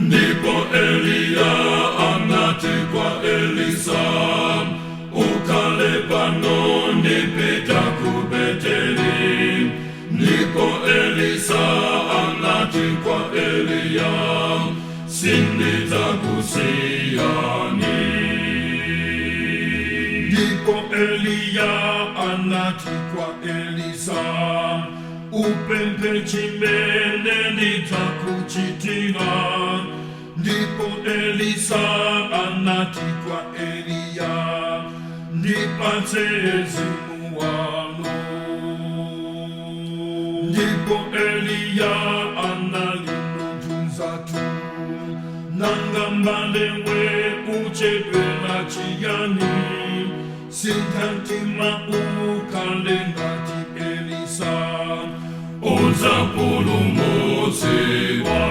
Ndipo Eliya anati kwa Elisa, "Ukhale pano, ndipita ku Beteli." Ndipo Elisa anati kwa Eliya, "Sindidzakusiyani." Ndipo Eliya anati kwa Elisa, "Upemphe chimene ndidzakuchitira." Ndipo Elisa anati kwa Eliya, "Ndipatse mzimu wanu." Ndipo Eliya anali munthu mnzathu. Nanga mbale we, uchedwela chiyani? Sintha mtima, ukhale ngati Elisa, udzapulumutsidwa.